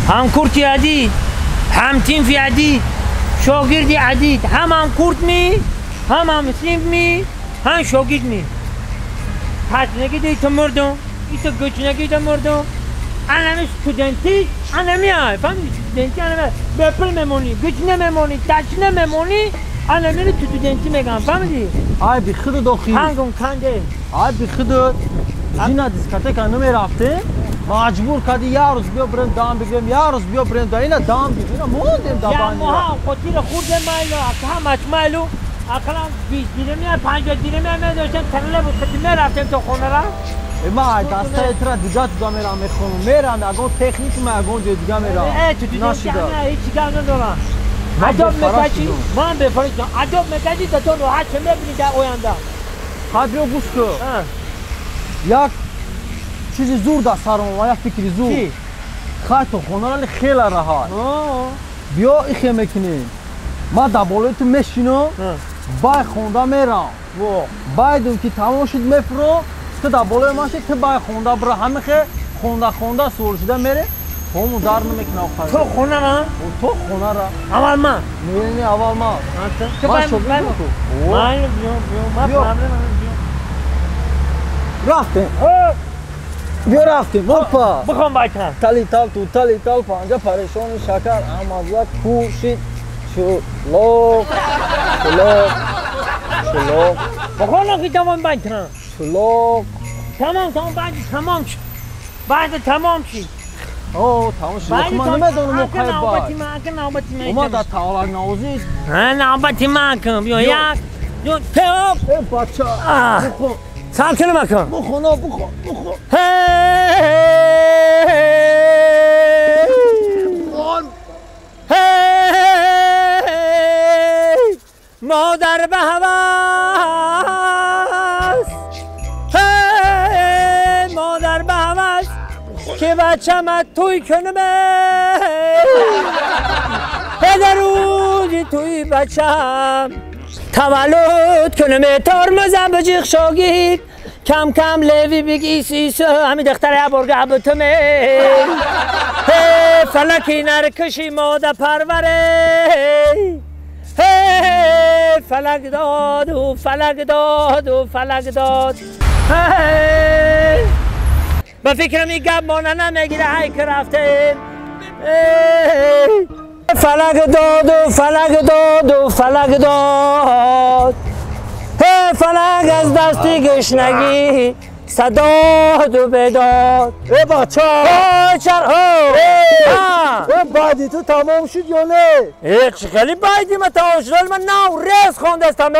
Ҳам курти адид, ҳам тинфи адид, шогирди адид, ҳам ҳам курт ми, ҳам ҳам синф ми, ҳам шогирд ми. Ташнагӣ ди ту мурдум, ито гучнагӣ ту мурдум. Анами студентӣ, анами ай, фаҳмидӣ студентӣ анами бепул мемонӣ, гучна мемонӣ, ташна мемонӣ, анамиро студентӣ мегӯям, фаҳмидӣ? Ай бихуду дохи. Ҳангом канде. Ай бихуду. Зина дискотека намерафтем. Маҷбур кардӣ як рӯз биё бирем дам бигирем, як рӯз биё бирем да ина дам бигирем, ина мондем да бани. Моҳа қотира хӯрдем майлу, ҳамаш майлу, ақаллан 20 дирами, 50 дирами медоштем, троллейбус қати мерафтем то хонара. Ма ай дастаи тура дига туда мерам мехонам, мерам ягон техникум, ягон ҷои дига мерам. Ту дидем ҳеҷ гап надорам. Адоб мекашӣ, ман бефариш адоб мекашӣ, да то роҳат ча мебинӣ дар оянда. Ҳад биё гӯш кун. Як чизи зур дар сарам омад, як фикри зур. Хай то хонара хеле раҳат. Биё ихе мекунем. Ман дар болои ту мешинам, бай хонда мерам. Байдум ки тамом шуд мефурам, ту дар болои ман ши, ту бай хонда бира. Ҳамихе хонда хонда суол шуда мере, ҳому дар намекунам. То хонара? То хонара. Аввал ман? Не, не, аввал ман. Ман шогирд ту. Майли, биё, биё, ман проблема биё. Рафтем. Биё рафтем. Опа. Бихон байтан. Тали тал ту тали тал панҷа парешони шакар амазак пӯшид чулоқ чулоқ чулоқ. Бихон охи тамом байтан. Чулоқ. Тамом тамом байт тамом шуд. Байт тамом шуд. О, тамом шуд. Ман намедонам оқай байт. Навбати ман кун, навбати ман. Омад дар тавалак навозӣ. Ҳа, навбати ман кун. Биё як, ду, се, оп. Э бача. Бихон. Сар кунам акун. Бихон, бихон, бихон. Ҳей! Модар ба ҳавас. Ҳей! Модар ба ҳавас ки бачама туй кунам. Падарӯзи туи бачам таваллуд кунам. Тормозам биҷиқ шогирд кам кам леви биги сисо ҳами духтара як борга бутуме. Фалаки наркаши мода парваре. Фалак доду фалак доду фалак дод. Ба фикрам ин гап мона намегира ҳай ки рафтем. Фалак доду фалак доду фалак дод. Фалак аз дасти гушнагӣ садоду бедод. Э бача! Э байди ту тамом шуд ё не? Э чӣ хеле байди ман тамом шуд? Ман нав рез хондастам.